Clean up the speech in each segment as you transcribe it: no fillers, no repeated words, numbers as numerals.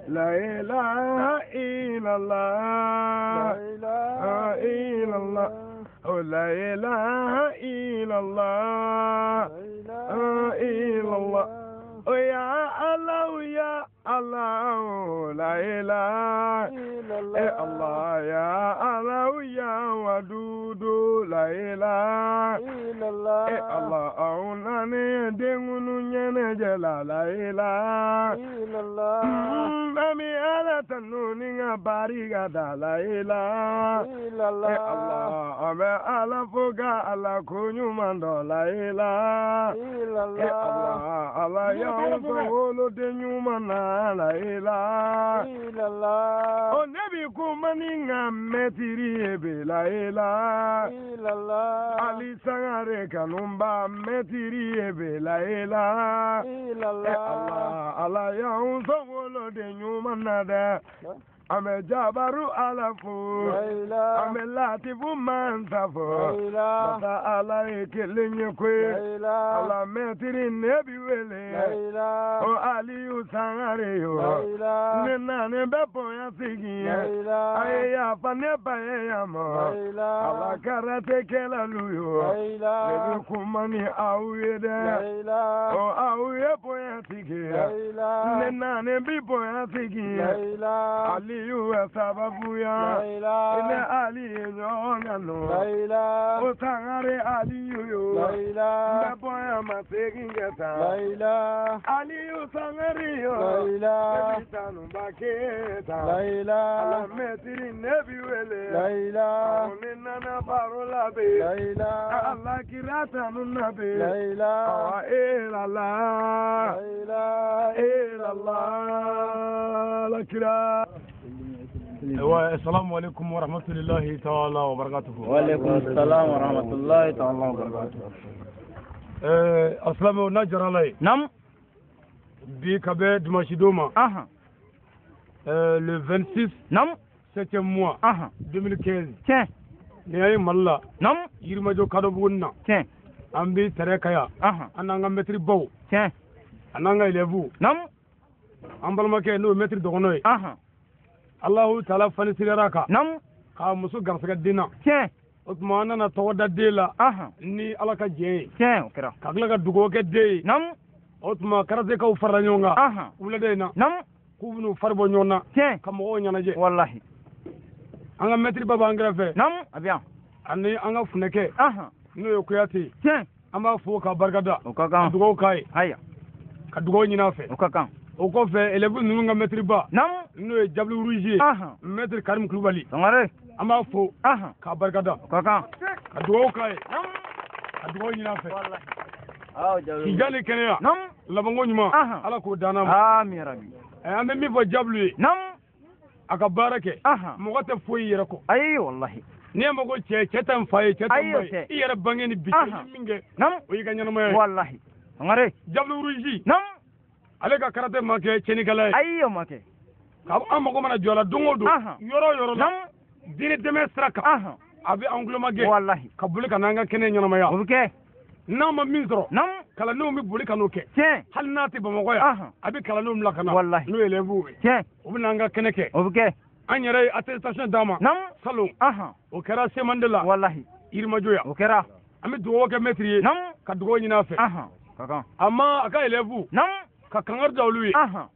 La ilaha illallah, la ilaha illallah, oh la ilaha illallah, la illallah, oh ya Allah, ya Allah, oh la ilaha illallah, ya Allah, ya wadudu, la ilaha illallah, Allah, aunani dengunu nyene la la ilaha illallah, ami ala tanu ni nga bariga da la ilaha illallah, Allah, ame ala foga ala kunyumando la ilaha illallah, Allah, ala ya wolo de nyumana la ilaha illallah, o nebi kumani nga metiri ebe la ilaha illallah, Ali Sangare kanumba metiri ebe la ilaha illallah, Allah, ala ya wolo de nyumana da ame jabaru ala fu, ame latifu mansa fu, masa ala ekele kwe, ala metiri nebi wele, o Aliyu Sangare yo, ne nane be bonya sigi, aye ya fa ne ba ye ya mo, ala karate kela luyo, ne bi kumani awuye de, o awuye bonya sigi, ne nane bi bonya sigi, Aliyu sababu ya, ine Ali nyongano, o Sangare Aliyu yo, mbe bonya masegingeta, Aliyu Sangare yo, ebitanu baketa, ala metiri nebi wele, oni nana parola be, ala kirata nunabe, awa elala, elala, la kira. Assalamu alaikum wa rahmatullahi ta'ala wa barakatuhu. Wa alaikum assalam wa rahmatullahi ta'ala wa barakatuhu. Assalamu na jaralai. Nam bi kabe dimanche doma. Aha. Le 26 Nam 7e mois. Aha. 2015. Tiens. Ni ayi malla. Nam Yirimajo Kadobugu na. Tiens. An bi tere kaya. Aha. An n'an ka maître baw. Tiens. An n'an ka élèves. Nam an balimakɛ n'o ye maître dɔgɔnɔ ye. Aha. Allahu ta'ala fanisirera ka. Nam ka muso garisɛgɛ den na. Tiens. O tuma an nana tɔgɔ da den la. Aha. Ni Ala ka jɛ ye. Tiens, o kɛra. Ka tila ka dugawu kɛ den ye. Nam O tuma karatekaw farala ɲɔgɔn kan. Aha. Wulada in na. Nam k'u bɛn'u fari bɔ ɲɔgɔn na. Tiens. Ka mɔgɔw ɲɛnajɛ. Wallahi. An ka maître ba b'an kɛrɛfɛ. Nam a bɛ yan. Ani an ka funɛkɛ. Aha. N'o ye Kuyate ye. Tiens. An b'a fo ka barikada. O ka kan. Ka dugawu k'a ye. Haya. Ka dugawu ɲini a fɛ. O ka kan. O kɔfɛ élèves ninnu ka maître ba. Nam n'o ye Diable Rouge ye. Aha. Maître Karim Kulubali. Sangare. An b'a fo. Aha. K'a barikada. O ka kan. Ka dugawu k'a ye. Nam Ka dugawu ɲini a fɛ. Wallahi. Aw Diable. K'i ni kɛnɛya. Nam Labanko ɲuman. Aha. Ala k'o d'an ma. Amin ya Rabbi. An bɛ min fɔ Diable ye. Nam A ka baara kɛ. Aha. Mɔgɔ tɛ foyi yɛrɛ kɔ. Ayi wallahi. N'i ye mako cɛ cɛ tɛ n fa ye cɛ tɛ n ba Ayi, o ye. tɛ. I yɛrɛ bange ni bi cɛ Aha. i ye min kɛ Nam o y'i ka ɲɛnamaya ye. Wallahi. Sangare. Diable Rouge Nam ale ka karate ma kɛ tiɲɛnikɛla ye. Ayi o ma kɛ. Ka an mago mana jɔ a la don o don. Aha. Yɔrɔ o yɔrɔ la. Nam Diinɛ dɛmɛ sira kan. Aha. A bɛ an tulomajɛ. Wallahi. Ka boli ka n'an ka kɛnɛ ɲɛnamaya. O bɛ kɛ. N'a ma min sɔrɔ. Nam Kalandenw bɛ boli ka n'o kɛ. Tiens. Hali n'a tɛ Bamakɔ yan. Aha. A bɛ kalandenw bila ka na. Wallahi. N'o ye élèves ye. Tiens. U bɛ n'an ka kɛnɛ kɛ. O bɛ kɛ. An yɛrɛ ye attestation d'a ma. Nam Salon. Aha. O kɛra Semande la. Wallahi. Yirimajo yan. O kɛra. An bɛ dugawu kɛ maître ye. Nam Ka dugawu ɲini a fɛ. Aha. Ka kan. A ma a ka élèves Nam ka kangari da olu ye. Aha.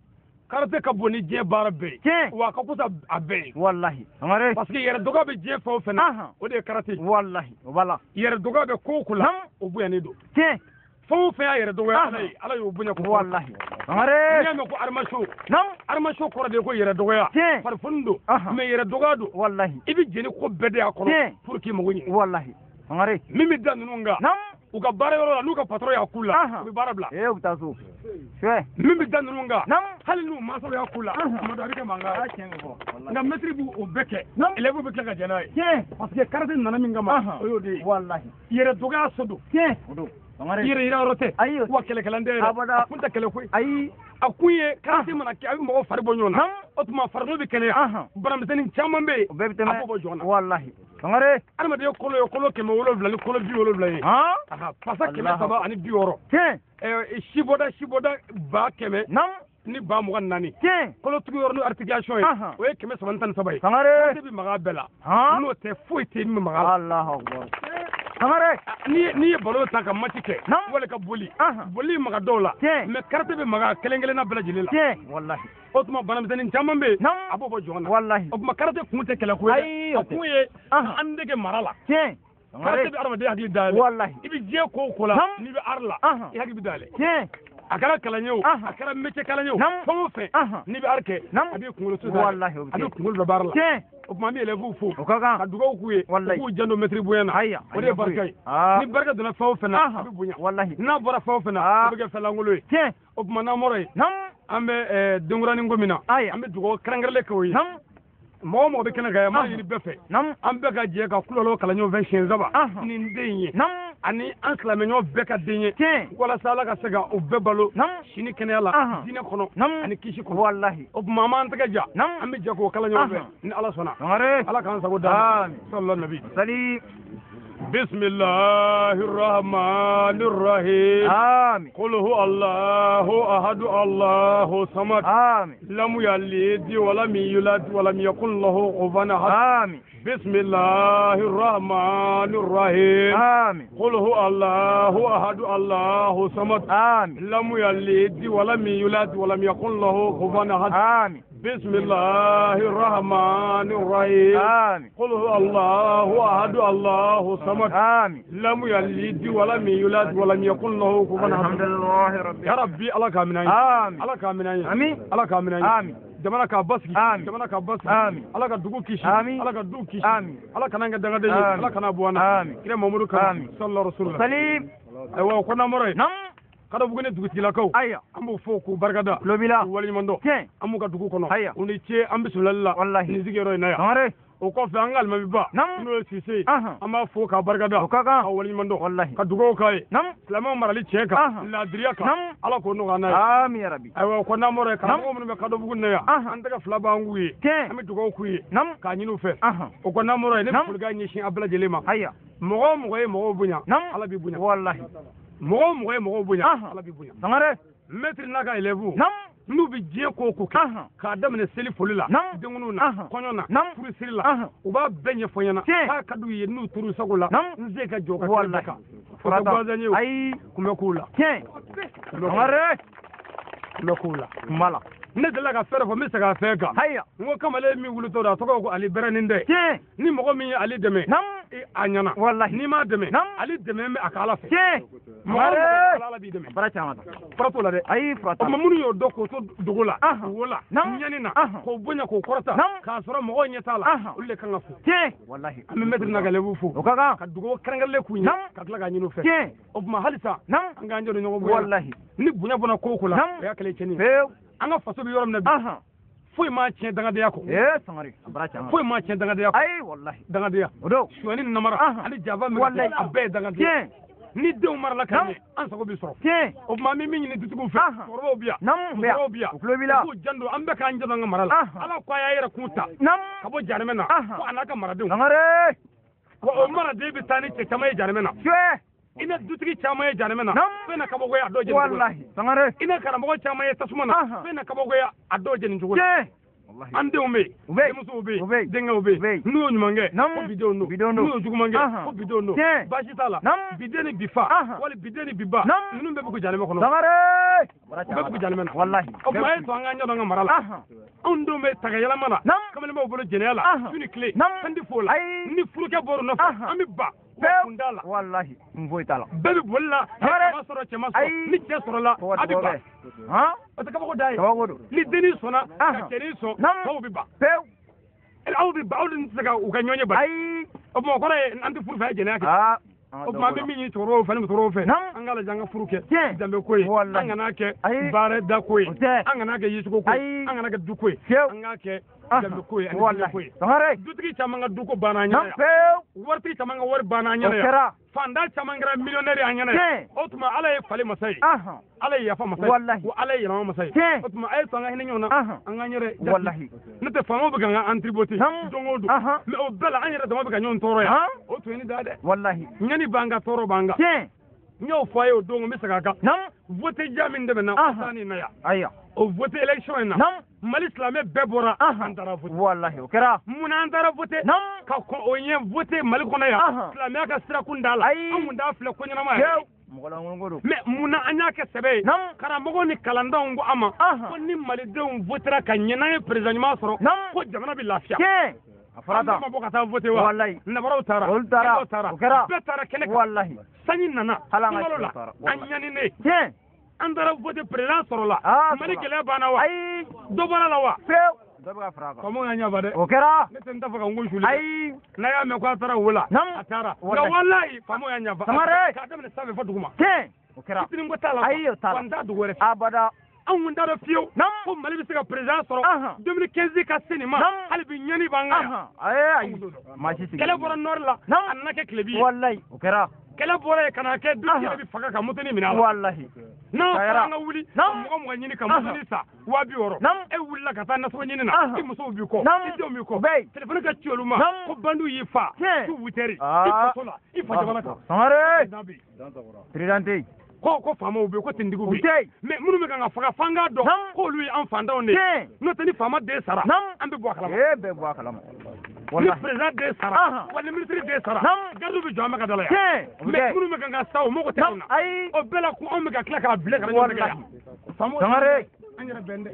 Karate ka bon ni diɲɛ baara bɛɛ ye. Tiens. Wa a ka fusa a bɛɛ ye. Wallahi. Sangare. Parce que yɛrɛ dɔgɔya bɛ diɲɛ fɛn o fɛn na. Aha. O de ye karate ye. Wallahi. O b'a la. Yɛrɛ dɔgɔya bɛ ko o ko la. Nam O bonyanen don. Tiens. Fɛn o fɛn y'a yɛrɛ dɔgɔya Aha. Ala ye Ala y'o bonya ko. Wallahi. N'i Sangare. y'a mɛn ko armaso. Nam Armaso kɔrɔ de ye ko yɛrɛ dɔgɔya. Tiens. Farifoni don. Aha. Mais yɛrɛ dɔgɔya don. Wallahi. I bɛ jɛni ko bɛɛ de y'a kɔnɔ. Tiens. Pour k'i mago ɲɛ. Wallahi. Sangare. Min bɛ da ninnu kan. Nam U ka baara yɔrɔ la n'u ka patron y'a k'u la. Aha. U bɛ baara bila. Eh u bɛ taa so. Suɛ. Min bɛ da ninnu kan. Nam Hali n'u mansaw y'a k'u la. Aha. Tuma dɔ a bɛ kɛ mankan A ye. tiɲɛ bɛ fɔ. Wallahi. Nka maître b'u o bɛɛ kɛ. Nam Élèves bɛ tila ka jɛn n'a ye. Tiens. Parce que karate nana min kama. Aha. O y'o de ye. Wallahi. Yɛrɛ dɔgɔya so don. Tiens. O don. Sangare. Yɛrɛ yira yɔrɔ tɛ. Ayi o Wa kɛlɛkɛlan tɛ yɛrɛ. Abada. A kun tɛ kɛlɛ koyi. Ayi. A kun ye karate mana kɛ a bɛ mɔgɔ fari bɔ ɲɔgɔn na. O tuma farikolo bɛ kɛnɛya. Banamisɛnnin caman bɛ yen. O bɛɛ bɛ tɛmɛ. A b'o bɔ jɔn na. Walahi. Sangare. Adamaden kolo ye kolo 700 ni kolo 70 ye. Pasa 360. Tiɲɛ. Sibɔda 100,000. Naamu. Ni 24,000. Tiɲɛ. Kolotugu yɔrɔ n'o articulation ye. O ye 313 ye. Sangare. Karate bɛ maga a bɛɛ la. N'o tɛ foyi tɛ min bɛ maga a la. Alahu akubar. Sangare. N'i ye balo ta ka match kɛ. Wali ka boli. Boli maga dɔw la. Tiɲɛ. Mais karate bɛ maga kelen kelenna bɛɛ lajɛlen la. Tiɲɛ. Walahi. O tuma banamisɛnnin caman bɛ yen. A b'o bɔ jɔn na. Walahi. O tuma karate kun tɛ kɛlɛko ye. A kun ye an dege mara la. Tiɲɛ. Karate bɛ adamaden hakili dayɛlɛ. Walahi. I bɛ diɲɛ ko o ko la. N'i bɛ art la. I hakili bɛ dayɛlɛ. Tiɲɛ. A kɛra kalan ye o, a kɛra métier kalan ye o, fɛn o fɛn, n'i bɛ art kɛ, a b'i kunkolo so Walahi, a b'i kunkolo bila baara la. Tiɲɛ. O tuma an bɛ élèves fo. O ka kan. Ka dugawu k'u ye. Walahi. U k'u janto maître bonya na. Ayiwa. O de ye barika ye. Ni barika donna fɛn o fɛn na, a bɛ bonya. Walahi. N'a bɔra fɛn o fɛn na, a bɛ kɛ fɛn lankolon ye. Tiɲɛ. O tuma n'an bɔra yen, an bɛ denkuranin ko min na, an bɛ dugawu kɛrɛnkɛrɛnlen kɛ o ye. Mɔgɔ o mɔgɔ bɛ kɛnɛ kan yan, n b'a ɲini bɛɛ fɛ. An bɛɛ ka jɛ ka kulɔlɔ kalan ɲɔgɔn fɛ siɲɛ 3 ni den ye. Ani an silamɛɲɔgɔn bɛɛ ka den ye. Walasa Ala ka se ka u bɛɛ balo sini kɛnɛya la, diinɛ kɔnɔ ani kisi kɔnɔ. Walahi. O tuma an b'an tɛgɛ ja, an bɛ jɛ k'o kalan ɲɔgɔn fɛ ni Ala sɔnna. Ala k'an sago d'an ma. Sallallahu nabi. Sali. بسم الله الرحمن الرحيم. آمين. قل هو الله أحد الله الصمد. آمين. لم يلد ولم يولد ولم يكن له كفوا أحد. آمين. بسم الله الرحمن الرحيم. آمين. قل هو الله أحد الله الصمد. آمين. لم يلد ولم يولد ولم يكن له كفوا أحد. آمين. بسم الله الرحمن الرحيم. آمين. قل هو الله أحد الله الصمد. آمين. لم يلد ولم يولد ولم يكن له كفوا أحد. الحمد لله رب يا ربي الله كامل. آمين. الله كامل. آمين. الله كامل. آمين. Jamana k'a basigi. Amin. Jamana k'a basigi. Amin. Ala ka dugu kisi. Amin. Ala ka du kisi. Amin. Ala kana an kɛ dangaden ye. Amin. Ala kana bɔ an na. Amin. Kira Mamadu kama. Amin. Sallallahu alaihi wasallam. Salim. Ayiwa o kɔnɔna mɔrɔ ye. Nam. Kadɔbugu ni dugutigilakaw. Ayiwa. An b'u fo k'u barikada. Tulo b'i la. K'u waleɲuman dɔn. Tiɲɛ. An b'u ka dugu kɔnɔ. Ayiwa. U ni ce an bisimilali la. Walahi. Nin sigiyɔrɔ in na yan. Sangare. O kɔfɛ an ka alimamiba. Nam. N'o ye Sise ye. Ahan. An b'a fo k'a barikada. O ka kan. K'a waleɲuman dɔn. Walahi. Ka dugawu k'a ye. Nam. Silamɛw marali tiɲɛ kan. Ahan. Laadiriya kan. Nam. Ala k'o nɔgɔya an n'a ye. Amin ya Rabbi. Ayiwa o kɔnɔna mɔrɔ ye karamɔgɔ minnu bɛ Kadɔbugu na yan. Ahan. An tɛgɛ fila b'an k'u ye. Tiɲɛ. An bɛ dugawu k'u ye. Nam. K'a ɲini u fɛ. Ahan. O kɔnɔna mɔrɔ ye ne bɛ Nam. folikan ɲɛsin a bɛɛ lajɛlen ma. Ayiwa. Mɔgɔ o mɔgɔ ye mɔgɔw bonya. Nam. Ala b'i bonya. Walahi. Mɔgɔ o mɔgɔ ye mɔgɔw bonya. Ahan. Ala b'i bonya. Sangare. Maître n'a ka élève. Nam. N'u bɛ diɲɛ ko o ko kɛ. Ahan. K'a daminɛ seli foli la. Nam. Denkundiw na. Ahan. Kɔɲɔ na. Nam. Furusiri la. Ahan. U b'a bɛɛ ɲɛfɔ ɲɛna. Tiɲɛ. K'a ka d'u ye n'u tor'u sago la. Nam. N se ka jɔ ka kɛnɛ Walahi. bɛɛ kan. O tɛ gansan ye o. Ayi. Kun bɛ k'u la. Tiɲɛ. Sangare. Kun bɛ k'u la. Kun b'a la. Ne delila ka fɛn dɔ fɔ n bɛ segin a fɛn kan. Ayiwa. N ko kamalen min wulitɔ don a tɔgɔ ko Ali Bɛrɛnin dɛ. Tiɲɛ. Ni mɔgɔ min ye Ali dɛmɛ. Nam. A ɲɛna. Walahi. N'i m'a dɛmɛ. Nam. Ali dɛmɛ bɛ a ka Ala fɛ. Tiɲɛ. Mɔgɔ o mɔgɔ Ala b'i dɛmɛ. Bara caman ta. Fura t'o la dɛ. Ayi fura O t'a tuma la. minnu y'o dɔn k'o to dogo la. Ahan. Wo la. Nam. Ɲani na. Ahan. K'o bonya k'o kɔrɔta. Nam. K'a sɔrɔ mɔgɔw ɲɛ t'a la. Ahan. Olu de kan ka fo. Tiɲɛ. Walahi. An bɛ maître n'a ka élève fo. O ka kan. Ka dugawu kɛrɛnkɛrɛnlen k'u ye. Nam. Ka tila k'a ɲini u fɛ. Tiɲɛ. O tuma halisa. Nam. An k'an jɔ ni ɲɔgɔn bonya la. Walahi. Ni bonya bɔra ko o ko la. Nam. O y'a kɛlɛ tiɲɛni ye. Pewu. An ka faso bɛ yɔrɔ min na bi. Ahan. Foyi m'a tiɲɛ dangadenya kɔ. Ee Sangare. A bara caman. Foyi m'a tiɲɛ dangadenya kɔ. Ayi walahi. Dangadenya. O don. Sonyani ni namara. Ahan. Ani janfa min ka Walahi. kɛ, a bɛɛ ye dangadenya. Tiɲɛ. Ni denw marala ka Nam. ɲɛ, an sago bɛ sɔrɔ. Tiɲɛ. O tuma an bɛ min ɲini dutigiw fɛ. Ahan. Cɛkɔrɔbaw bɛ yan. Nam. Musokɔrɔbaw bɛ yan. U tulo b'i la. U k'u janto an bɛɛ k'an janto an ka mara la. Ahan. Ala ko a y'a yɛrɛ kun ta. Nam. Ka bɔ jahanamɛ na. Ahan. Ko a n'a ka maradenw. Sangare. Wa o maraden bɛ taa ni cɛ caman ye jahanamɛ na. Tiɲɛ. I na dutigi caman ye jahanamɛ na. Nam. Fɛn na kabakoya a dɔw jeni cogo la. Walahi. Sangare. I na karamɔgɔ caman ye tasuma na. Ahan. Fɛn na kabakoya a dɔw jeni cogo la. Tiɲɛ. Walahi. An denw bɛ yen. U bɛ yen. Denmusow bɛ U bɛ yen. yen. Denkɛw bɛ U bɛ yen. yen. N'u y'o ɲuman kɛ. Nam. Ko bidenw don. Bidenw don. N'u y'o juguman kɛ. Ahan. Ko bidenw don. Tiɲɛ. Baasi t'a la. Nam. Biden ni bifa. Ahan. Wali biden ni biba. Nam. Ninnu bɛɛ bɛ k'u jahanamɛ kɔnɔ. Sangare. Bara U bɛɛ bɛ k'u caman. jahanamɛ na. Walahi. O tuma a ye to an k'an ɲɛ dɔn an ka mara la. Ahan. Anw denw bɛ taga yɛlɛma la. Nam. Kamalenbaw bolo jɛnɛya la. Ahan. Su ni tile. Nam. Fɛn tɛ f'o la. Ayi. Ni furukɛ bɔr'u nɔfɛ. Ahan. An bɛ ban. Pewu. Kun t'a la. Walahi. Kun foyi t'a la. Bɛɛ bɛ boli la. Sangare. Cɛ ma sɔrɔ cɛ ma sɔrɔ. Ayi. Ni cɛ sɔrɔla Fo ka a bɛ dugawu ban. kɛ. Han. O tɛ kabako da ye. Kabako don. Ni dennin sɔnna ka Ahan. cɛnin sɔn Nam. tɔw bɛ ban. Pewu. Aw bɛ ban aw de tɛ se ka u ka ɲɔgɔn ye bali. Ayi. O tuma o kɔrɔ ye an tɛ furu fɛ a ye jɛnɛya kɛ. Aa. O tuma an bɛ min ɲini cɛkɔrɔbaw fɛ ani musokɔrɔbaw fɛ. Nam. An k'a lajɛ an ka furu kɛ. Tiɲɛ. Danbe ko ye. Walahi. An kana kɛ Ayi. baarada ko ye. O tɛ. An kana kɛ yecogo ko ye. Ayi. An kana kɛ du ko ye. Fiyewu. An k'a kɛ danbe ko ye ani diinɛ ko ye. Dutigi caman ka duko banna an ɲɛna yan, waritigi caman ka wari banna an ɲɛna yan, fantan caman kɛra millionnaire an ɲɛna yan. O tuma Ala ye fali masa ye, Ala ye yafa masa ye, wa Ala ye yɛlɛma masa ye. O tuma a ye to an ka hinɛ ɲɔgɔn na, an k'an yɛrɛ jate. N'o tɛ faamaw bɛ ka an triboter don o don, mais o bɛɛ la an yɛrɛ dama bɛ ka ɲɔgɔn tɔɔrɔ yan. O tun ye ni da dɛ. Ɲani b'an kan, tɔɔrɔ b'an kan. N y'o fɔ a ye o don, n bɛ segin a kan. Vote ja min tɛmɛna o san nin na yan, o vote élection in na, Mali silamɛ bɛɛ bɔra, an taara vote. Walahi o kɛra. Munna an taara vote? Ka kɔn o ɲɛ vote Mali kɔnɔ yan, silamɛya ka sirakun t'a la, an kun t'a filɛ ko ɲɛnama yɛrɛ. Mais munna an y'a kɛ sɛbɛ ye? Karamɔgɔw ni kalandenw ko an ma ko ni malidenw votera ka ɲɛ, n'an ye président ɲuman sɔrɔ, ko jamana bɛ lafiya. An ma bɔ ka taa vote wa? Nabaraw taara, kɛlɛw taara, bɛɛ taara kɛnɛ kan. Sanji nana sunkalo la, an ɲaninen, an taara vote, président sɔrɔla. Mali gɛlɛya banna wa? Dɔ bɔra la wa? Faamaw y'a ɲɛfa dɛ. O kɛra. Ne tɛ n ta fɛ ka n ko suli. N'a y'a mɛn ko a taara wo la, a taara. Nka walayi faamaw y'a ɲɛfa. K'a daminɛ sanfɛ fo duguma. O kɛra. Fitinin ko t'a la. Ayi o t'a la. Wa n t'a dugu wɛrɛ fɛ. Abada. Anw kun t'a dɔn fiyewu ko Mali bɛ se ka président sɔrɔ 2015 ka se nin ma, hali bi ɲani b'an kan yan. Ayi kɛlɛ bɔra nord la, a nana kɛ tilebi ye. Walayi o kɛra. Kɛlɛ bɔra yen ka na kɛ dutigi yɛrɛ bɛ faga ka motoni minɛ a la. Walahi. N'an fɔra an ka wuli ka mɔgɔ mɔgɔ ɲini ka motoni san 60 000, e wulila ka taa nasɔngɔ ɲini na, i musow b'i kɔ, i denw b'i kɔ, téléphone ka ci olu ma ko bandiw y'i fa su 8h, i faso la, i fa jamana kan. Sangare. Président tɛ yen. Ko faamaw bɛ yen, ko tenitigiw bɛ yen, mais minnu bɛ kan ka faga, f'an k'a dɔn k'olu ye an fantanw de ye. N'o tɛ ni faama den sara, an bɛ bɔ a kalama. Ee bɛɛ bɔ a kalama. Ni président den sara, wa ni ministre den sara, garde bɛ jɔ an bɛ ka da la yan. Mais minnu bɛ kan ka sa, o mago tɛ anw na. O bɛɛ la ko anw bɛ ka tila k'a bila ka na ɲɔgɔn tɛgɛ yan. Sangare. An yɛrɛ bɛn dɛ.